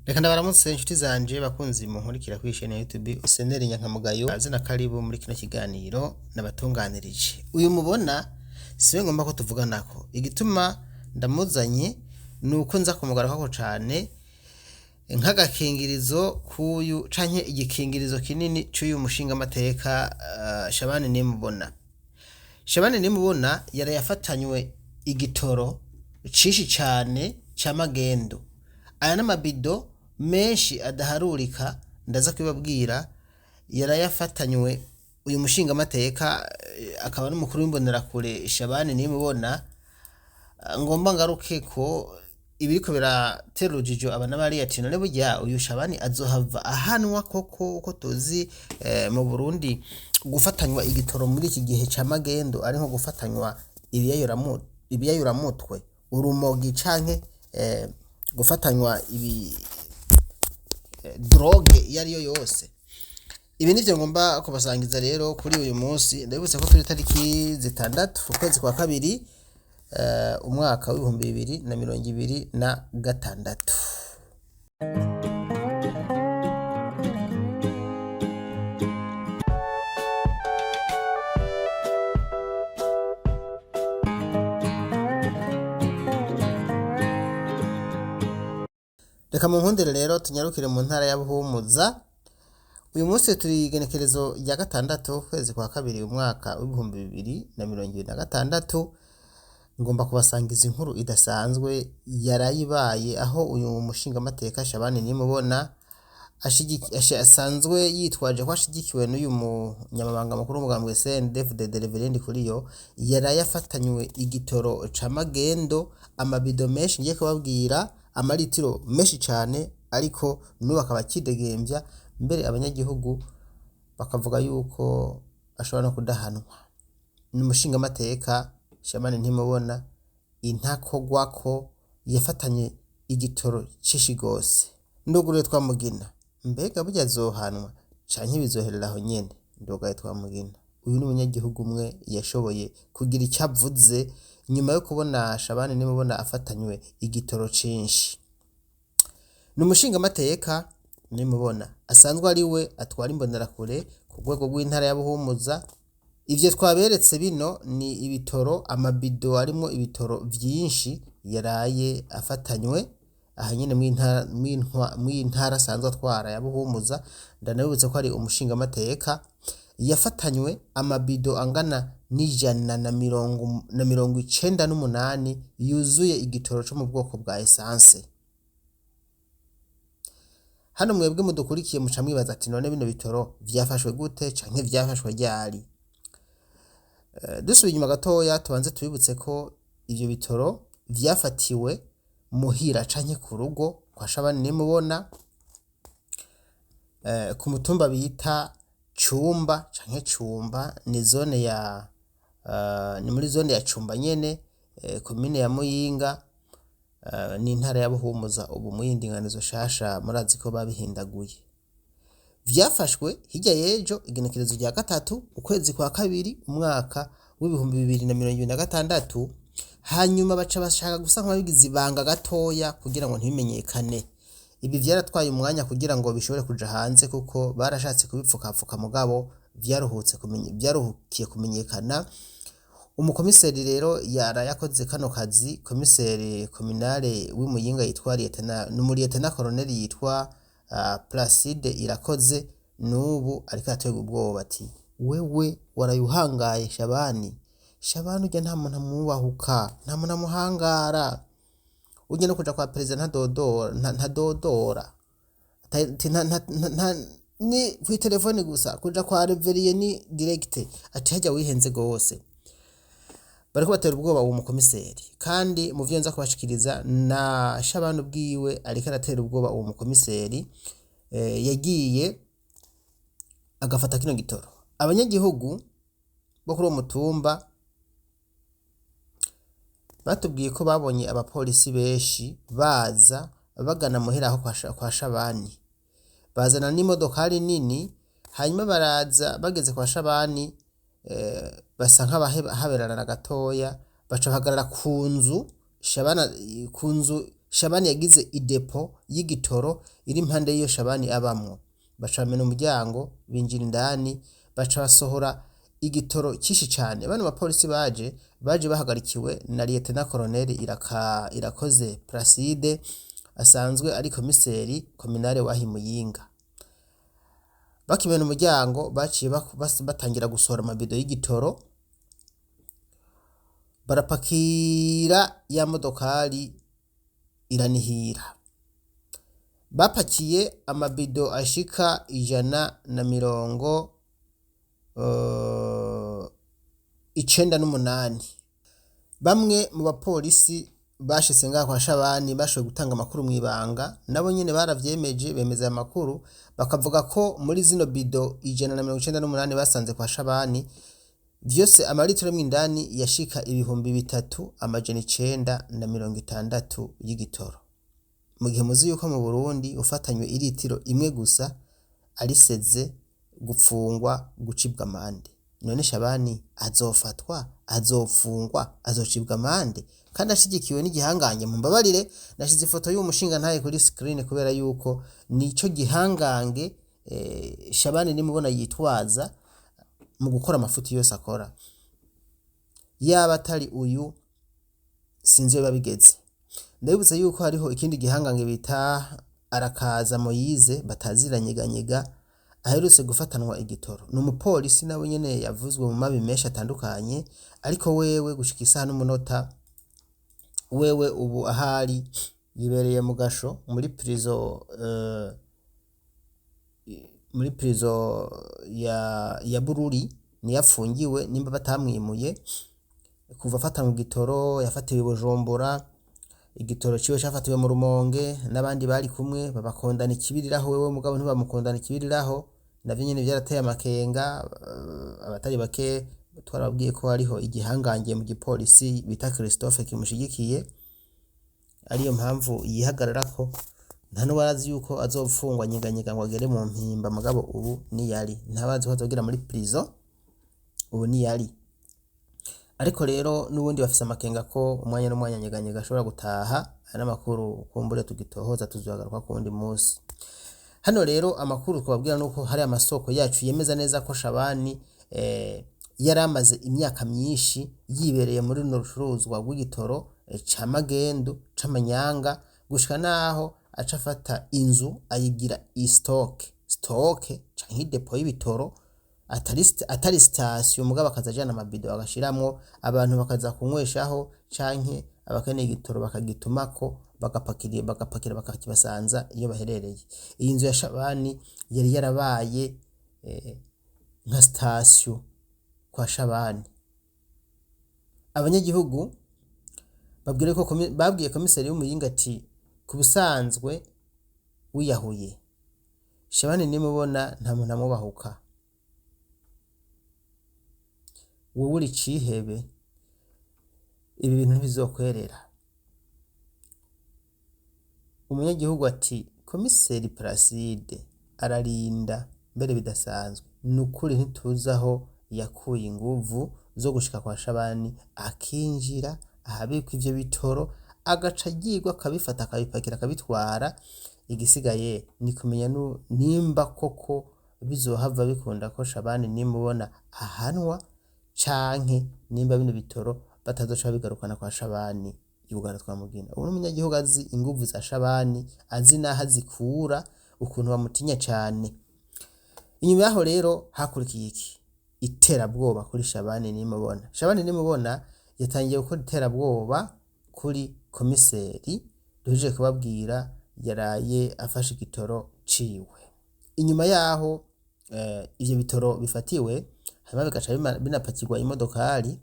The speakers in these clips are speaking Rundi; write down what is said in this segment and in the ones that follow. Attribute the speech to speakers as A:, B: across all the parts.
A: Reka ndabaramutse inshuti zanje bakunzi munkurikira kuri chaîne ya YouTube Seneri Nyankamugayo, azina karibu muri kino kiganiro nabatunganirije. Uyu mubona siwe ngomba ko tuvuganako. Igituma ndamuzanye nuko nza kumugarukako cane nk'agakingirizo k'uyu canke igikingirizo kinini c'uyu mushingamateka Shabani Nimubona. Shabani Nimubona yaraye afatanywe igitoro cinshi cane ca magendo. Aya n'amabido menshi adaharurika ndaza kubibabwira, yaraye afatanywe uyu mushingamateka akaba n'umukuru w'imbonerakure Shabani Nimubona. Ngomba ngaruke ko ibiriko biratera urujijo aba n'abariya ati none burya uyu Shabani azohava ahanwa koko uko tuzi mu Burundi gufatanywa igitoro muri iki gihe ca magendo ari nko gufatanywa ibiyayuramutwe, urumogi canke gufatanywa ibi drogue iyo ariyo yose. Ibi nivyo ngomba kubasangiza rero kuri uyu munsi. Ndabibutsa ko turi tariki 6 ukwezi kwa kabiri umwaka w'2026. Reka munkundire rero tunyarukire mu ntara ya Buhumuza. Uyu munsi turi igenekerezo rya 6 ukwezi kwa kabiri umwaka w'2026. Ngomba kubasangiza inkuru idasanzwe yarayibaye aho uyu mushingamateka Shabani Nimubona asanzwe yitwaje ko ashigikiwe n'uyu munyamabanga mukuru w'umugambwe CNDD-FDD Reverend Kuriyo, yaraye afatanywe igitoro ca magendo, amabido menshi ngiye kubabwira, amaritiro menshi cane, ariko n'ubu akaba akidegemvya, mbere abanyagihugu bakavuga yuko ashobora no kudahanwa. Ni umushingamateka Shabani Ntimubona intakogwako yafatanye igitoro cinshi gose. Nduguruye Twamugina, mbega burya azohanwa canke bizoherera aho nyene? Ndugaye Twamugina. Uyu ni umunyagihugu umwe yashoboye kugira ico avuze nyuma yo kubona Shabani Nimubona afatanywe igitoro cinshi. Ni umushingamateka Nimubona asanzwe ari we atwara imbonerakure ku rwego rw'intara ya Buhumuza. Ivyo twaberetse bino ni ibitoro, amabido arimwo ibitoro vyinshi yaraye afatanywe aha nyene mw'intara asanzwe atwara ya Buhumuza. Ndanabibutsa ko ari umushingamateka yafatanywe amabido angana n'ijana na 98 yuzuye igitoro co mu bwoko bwa esanse. Hano mwebwe mudukurikiye muca mwibaza ati none bino bitoro vyafashwe gute canke vyafashwe ryari? Dusubiye inyuma gatoya tubanze tubibutse ko ivyo bitoro vyafatiwe muhira canke ku rugo kwa Shabani Nimubona, ku mutumba bita Cumba canke Cumba, ni zone ya ni muri zone ya Cumba nyene, komine ya Muyinga, n'intara ya Buhumuza. Ubu mu yindi ndinganizo shasha murazi ko babihindaguye. Vyafashwe hirya y'ejo igenekerezo rya 3 ukwezi kwa kabiri umwaka w'2026, hanyuma baca bashaka gusa nk'ababigize ibanga gatoya kugira ngo ntibimenyekane. Ibi vyaratwaye umwanya kugira ngo bishobore kuja hanze kuko barashatse kubipfukapfuka, mugabo vyaruhukiye kumenyekana. Umukomiseri rero yaraye akoze kano kazi, komiseri kominale w'Imuyinga yitwa Lieutenant, ni umuliyetena koloneli yitwa Placide Irakoze, n'ubu ariko araterwa ubwoba ati wewe waraye uhangaye Shabani. Shabani urya nta muntu amwubahuka, nta muntu amuhangara, urya no kuja kwa perezida ntadodora, ni kw'iterefone gusa, kuja kwa Reveriye ni direct, ati harya wihenze gose. Bariko batera ubwoba uwo mukomiseri, kandi mu vyo nza kubashikiriza na Shabani ubwiwe ariko aratera ubwoba uwo mukomiseri yagiye agafata kino gitoro. Abanyagihugu bo kuri uwo mutumba batubwiye ko babonye abapolisi benshi baza bagana muhira aho kwa Shabani, bazana n'imodokari nini, hanyuma baraza bageze kwa Shabani basa nk'abahaberarana gatoya, baca bahagarara ku nzu Shabana, ku nzu Shabani yagize idepo y'igitoro iri impande y'iyo Shabani abamwo. Baca bamena umuryango binjira indani, baca basohora igitoro cyinshi cyane. Bano bapolisi baje bahagarikiwe na Lieutenant Colonel Irakoze Placide, asanzwe ari komiseri kominare wahi Muyinga. Bakimena umuryango baciye batangira gusohora amabido y'igitoro, barapakira ya modokari iranihira. Bapakiye amabido ashika 198. Bamwe mu bapolisi bashitse ngaha kwa Shabani bashoboye gutanga amakuru mw'ibanga, nabo nyene baravyemeje, bemeza aya makuru, bakavuga ko muri zino bido 198 basanze kwa Shabani, vyose amaritiro amwe indani yashika 3960 y'igitoro. Mu gihe muzi yuko mu Burundi ufatanywe iritiro imwe gusa ariseze gupfungwa, gucibwa amande. None Shabani azofatwa, azofungwa, azocibwa amande kandi ashigikiwe n'igihangange? Mumbabarire, nashize ifoto y'uwo mushingantahe kuri screen kubera yuko nico gihangange Shabani nimubona yitwaza mu gukora amafuti yose akora. Yaba atari uyu sinzi iyo biba bigeze. Ndabibutsa yuko hariho ikindi gihangange bita Arakaza Moyize bataziranyeganyega, aherutse gufatanwa igitoro. Ni umupolisi nawe nyene yavuzwe mu mabi menshi atandukanye, ariko wewe gushika isaha n'umunota, wewe ubu ahari yibereye mu gasho muri prison, muri prison ya Bururi niyo afungiwe, nimba batamwimuye. Kuva afatanwa igitoro yafatiwe i Bujumbura, igitoro ciwe cafatiwe mu Rumonge n'abandi bari kumwe babakondana ikibiriraho, wewe mugabo ntibamukondana ikibiriraho, navyo nyene vyarateye amakenga abatari bake. Twarababwiye ko hariho igihangange mu gipolisi bita Christophe kimushigikiye, ariyo mpamvu yihagararako. Nta n'uwarazi yuko azofungwa nyeganyega ngo agere mu mpimba, mugabo ubu niyari ntabazi ko azogera muri prison, ubu niyari. Ariko rero n'ubundi bafise amakenga ko umwanya n'umwanya nyeganyega ashobora gutaha. Aya n'amakuru kumbure tugitohoza, tuzagaruka ku wundi munsi. Hano rero amakuru twababwira nuko hari amasoko yacu yemeza neza ko Shabani yari amaze imyaka myinshi yibereye muri runo rucuruzwa rw'igitoro ca magendu c'amanyanga, gushika naho aca afata inzu ayigira stock canke idepo y'ibitoro, atari station, mugabo akaza ajana amabido agashiramwo, abantu bakaza kunyweshaho canke abakeneye igitoro bakagitumako, bagapakira bakakibasanza iyo baherereye. Iyi nzu ya Shabani yari yarabaye nka station kwa Shabani. Abanyagihugu babwiye komiseri w'Umuyinga ati ku busanzwe wiyahuye Shabani nimubona nta muntu amubahuka, wowe uri cihebe, ibi bintu ntibizokwerera. Umunyagihugu ati komiseri Placide ararinda mbere bidasanzwe, nukuri ntituzi aho yakuye inguvu zo gushika kwa Shabani akinjira ahabikwa ivyo bitoro, agaca agirwa akabifata akabipakira akabitwara. Igisigaye ni kumenya nimba koko bizohava bikunda ko Shabani nimubona ahanwa, canke nimba bino bitoro batazoca babigarukana kwa Shabani yugara twamugina. Ubu n'umunyagihugu azi inguvu za Shabani, azi n'aho azikura, ukuntu bamutinya cane. Inyuma yaho rero hakurikiye iki? Iterabwoba kuri Shabani nimubona. Shabani nimubona yatangiye gukora iterabwoba kuri komiseri duhejeje kubabwira yaraye afashe igitoro ciwe. Inyuma yaho ivyo bitoro bifatiwe hanyuma bigaca binapakirwa imodokari,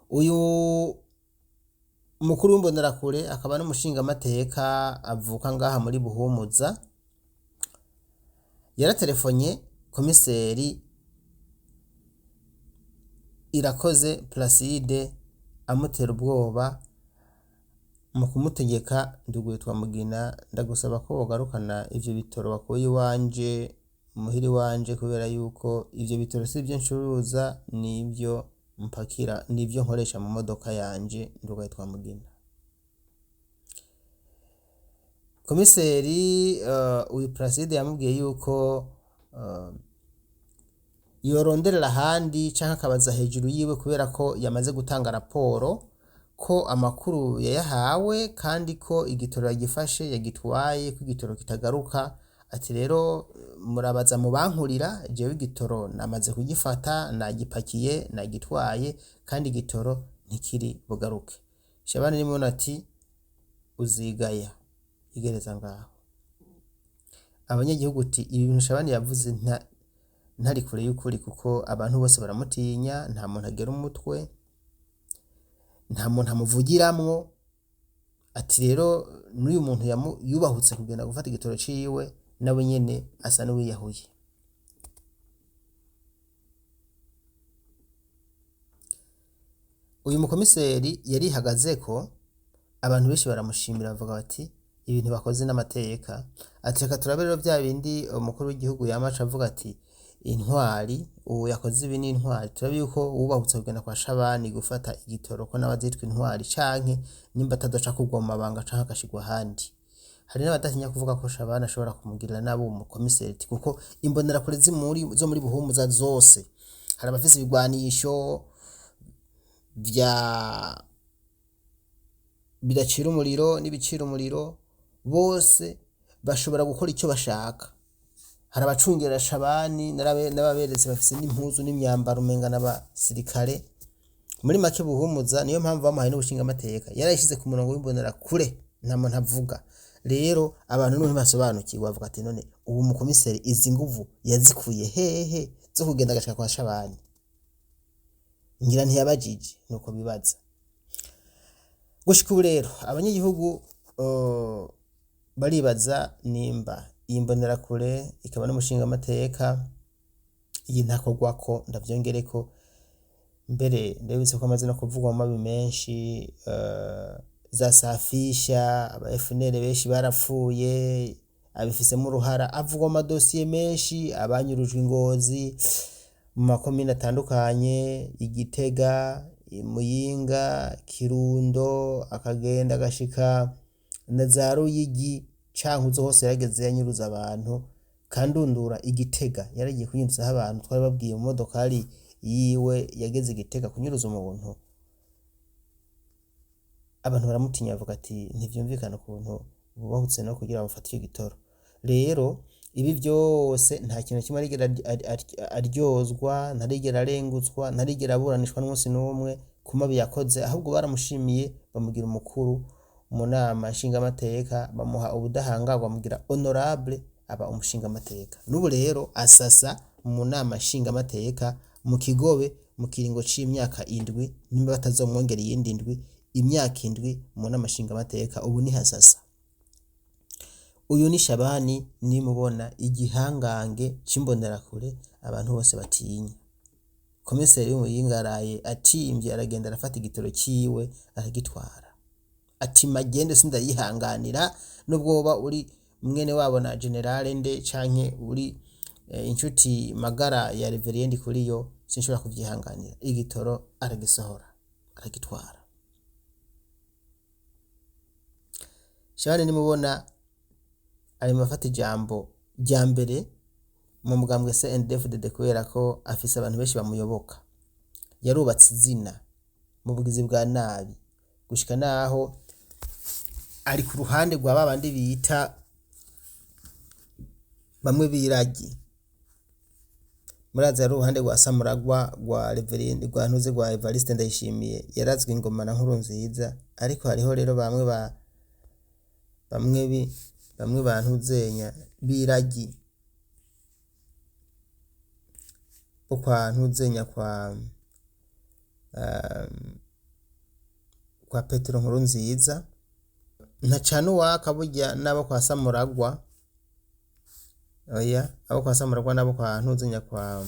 A: uyu mukuru w'imbonerakure akaba n'umushingamateka avuka ngaha muri Buhumuza yaraterefonye komiseri Irakoze Placide amutera ubwoba mu kumutegeka: nduguye Twamugina, ndagusaba ko wogarukana ivyo bitoro wakuye iwanje muhira iwanje, kubera yuko ivyo bitoro sivyo ncuruza, nivyo mpakira, nivyo nkoresha mu modoka yanje, ndugaye Twamugina. Komiseri uyu Placide yamubwiye yuko yoronderera ahandi canke akabaza hejuru yiwe kubera ko yamaze gutanga raporo ko amakuru yayahawe kandi ko igitoro yagifashe yagitwaye ko igitoro kitagaruka. Ati rero murabaza mubankurira, jewe igitoro namaze kugifata, nagipakiye, nagitwaye kandi igitoro ntikiri bugaruke. Shabani Nimubona ati uzigaya igereza ngaho. Abanyagihugu uti ibi bintu Shabani yavuze ntari kure y'ukuri kuko abantu bose baramutinya, nta muntu agera umutwe, nta muntu amuvugiramwo. Ati rero n'uyu muntu yubahutse kugenda gufata igitoro ciwe nawe nyene asa n'uwiyahuye. Uyu mukomiseri yarihagazeko, abantu benshi baramushimira bavuga bati ibintu bakoze n'amateka. Ati reka turabe rero vya bindi umukuru w'igihugu yama aca avuga ati intwari, ubu yakoze ibi ni intwari, turabe yuko uwubahutse kugenda kwa Shabani gufata igitoro ko nawe azitwa intwari canke nimba atazoca kugwa mu mabanga canke agashirwa ahandi. Hari n'abadatinya kuvuga ko Shabani ashobora kumugirira nabi uwo mukomiseri kuko imbonerakure zo muri Buhumuza zose hari abafise ibigwanisho vya bidacira umuriro n'ibicira umuriro, bose bashobora gukora icyo bashaka. Hari abacungera Shabani n'ababeretse bafise n'impuzu n'imyambaro umenga n'abasirikare. Muri make Buhumuza niyo mpamvu bamuhaye n'ubushingamateka, yarayishize ku murongo w'imbonerakure nta muntu avuga. Rero abantu n'ubu ntibasobanukirwa, bavuga ati none ubu mukomiseri izi nguvu yazikuye hehe zo kugenda agashika kwa Shabani? Ngira ntiyabajije, nuko bibaza. Gushika ubu rero abanyagihugu baribaza nimba iyi mbonerakure ikaba n'umushingamateka iyi ntakogwako, ndavyongereko mbere ndabibutse ko amaze no kuvugwa mu mabi menshi, za safisha aba FNL benshi barapfuye abifisemo uruhara, avugwa mu madosiye menshi, abanyurujwe i Ngozi mu makomine atandukanye, i Gitega, i Muyinga, Kirundo, akagenda agashika na za Ruyigi, Cankuzo hose yarageze yanyuruza abantu, Kandundura i Gitega yaragiye kunyuruzaho abantu, twari babwiye mu modokari yiwe yageze i Gitega kunyuruza umuntu, abantu baramutinya bavuga ati ntivyumvikana ukuntu bubahutse no kugira bamufate ico gitoro. Rero ibi vyose nta kintu kimwe arigera aryozwa, ntarigera arengutswa, ntarigera aburanishwa n'umunsi n'umwe ku mabi yakoze, ahubwo baramushimiye bamugira umukuru mu nama nshingamateka, bamuha ubudahangarwa bamugira honorable, aba umushingamateka. N'ubu rero asasa mu nama nshingamateka mu Kigobe mu kiringo c'imyaka 7, nimba batazomwongera iyindi 7, imyaka 7 mu nama nshingamateka, ubu ni hasasa. Uyu ni Shabani nimubona igihangange c'imbonerakure abantu bose batinya. Komiseri w'Umuyinga araye atimvye aragenda arafata igitoro ciwe aragitwara. Ati magende sindayihanganira nubwo woba uri mwene wabo na generale nde canke uri inshuti magara ya Reverien Ndikuriyo, sinshobora kuvyihanganira. Igitoro aragisohora aragitwara. Shabani nimubona ari mu bafata ijambo rya mbere mu mugambwe CNDD-FDD kubera ko afise abantu benshi bamuyoboka. Yarubatse izina mu bugizi bwa nabi gushika naho ari ku ruhande rwa babandi bita bamwe biragi. Murazi ari uruhande rwa Samuragwa rwa Reverien rwa Ntuze rwa Evariste Ndayishimiye, yarazwe ingoma na Nkurunziza, ariko hariho rero bamwe ba bamwe bi bamwe ba Ntuzenya biragi bo kwa Ntuzenya kwa Petero Nkurunziza, ntacana uwaka burya n'abo kwa Samuragwa, oya abo kwa Samuragwa n'abo kwa Ntuzenya kwa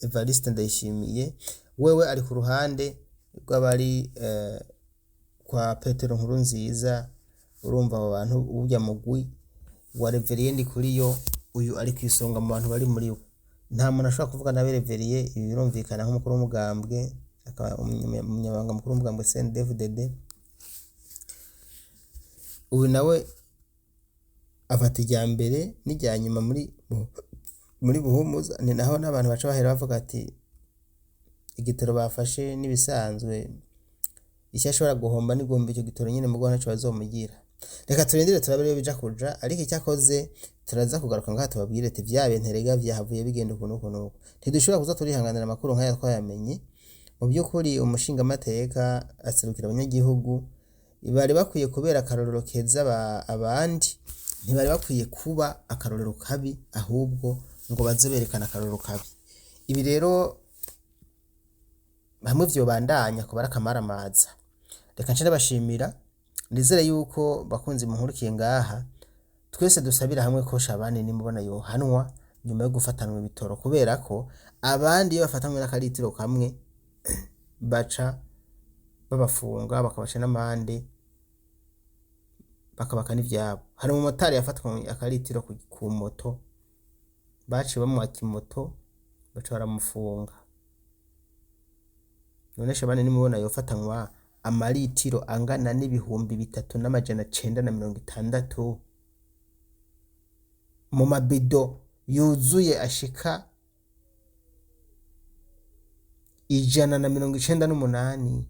A: Evariste Ndayishimiye, wewe ari ku ruhande rw'abari kwa Petero Nkurunziza. Urumva abo bantu urya mugwi wa Reverien Ndikuriyo, uyu ari kw'isonga mu bantu bari muri wo. Nta muntu ashobora kuvuga nabi Reverien, ibi birumvikana nk'umukuru w'umugambwe, akaba umunyamabanga mukuru w'umugambwe CNDD-FDD. Ubu nawe afata irya mbere n'irya nyuma muri Buhumuza. Ni naho n'abantu baca bahera bavuga ati igitoro bafashe n'ibisanzwe, icyo ashobora guhomba ni guhomba icyo gitoro nyine, mugo ntaco bazomugira. Reka turindire turabe rero bija kuja, ariko icyo akoze turaza kugaruka ngaha tubabwire ati vya bintu erega vyahavuye bigenda uku n'uku n'uku. Ntidushobora kuza turihanganira amakuru nk'aya twayamenye. Mu by'ukuri umushingamateka aserukira abanyagihugu, bari bakwiye kubera akarorero keza abandi, ntibari bakwiye kuba akarorero kabi, ahubwo ngo baze berekana akarorero kabi. Ibi rero hamwe vyobandanya kuba ari akamaramaza. Reka nce ndabashimira, nizere yuko bakunzi munkurikiye ngaha twese dusabira hamwe ko Shabani nimubona yohanwa nyuma yo gufatanwa ibitoro, kubera ko abandi iyo bafatanywe n'akaritiro kamwe baca babafunga, bakabaca n'amande, bakabaka n'ivyabo. Hari umumotari yafatanywe akaritiro ku moto, baciye bamwaka imoto baca baramufunga. None Shabani nimubona yofatanywa amaritiro angana n'3960 mu mabido yuzuye ashika 198,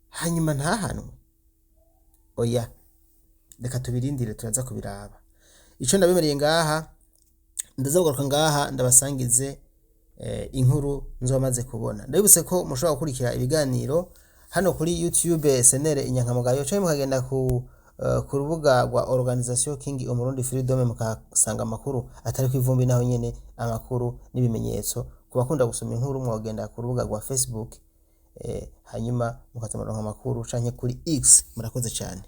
A: hanyuma ntahanwe? Oya, reka tubirindire, turaza kubiraba. Ico ndabemereye ngaha, ndaza kugaruka ngaha ndabasangize inkuru nzoba maze kubona. Ndabibutse ko mushobora gukurikira ibiganiro hano kuri YouTube Senere Inyankamugayo, canke mukagenda ku rubuga rwa Organisation King Umurundi Freedom, mukasanga amakuru atari kw'ivumbi, naho nyene amakuru n'ibimenyetso. Ku bakunda gusoma inkuru mwogenda ku rubuga rwa Facebook, hanyuma mukaza muronka amakuru, canke kuri X. Murakoze cane.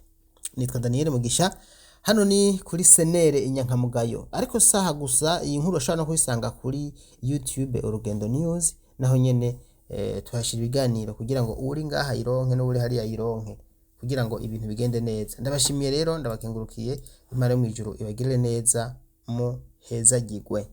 A: Nitwa Daniel Mugisha, hano ni kuri Senere Inyankamugayo. Ariko saha gusa, iyi nkuru ushobora no kuyisanga kuri YouTube Urugendo News, naho nyene tuhashira ibiganiro kugira ngo uri ngaha ayironke n'uri hariya ayironke, kugira ngo ibintu bigende neza. Ndabashimiye rero, ndabakengurukiye. Imana yo mw'ijuru ibagirire neza, muhezagirwe.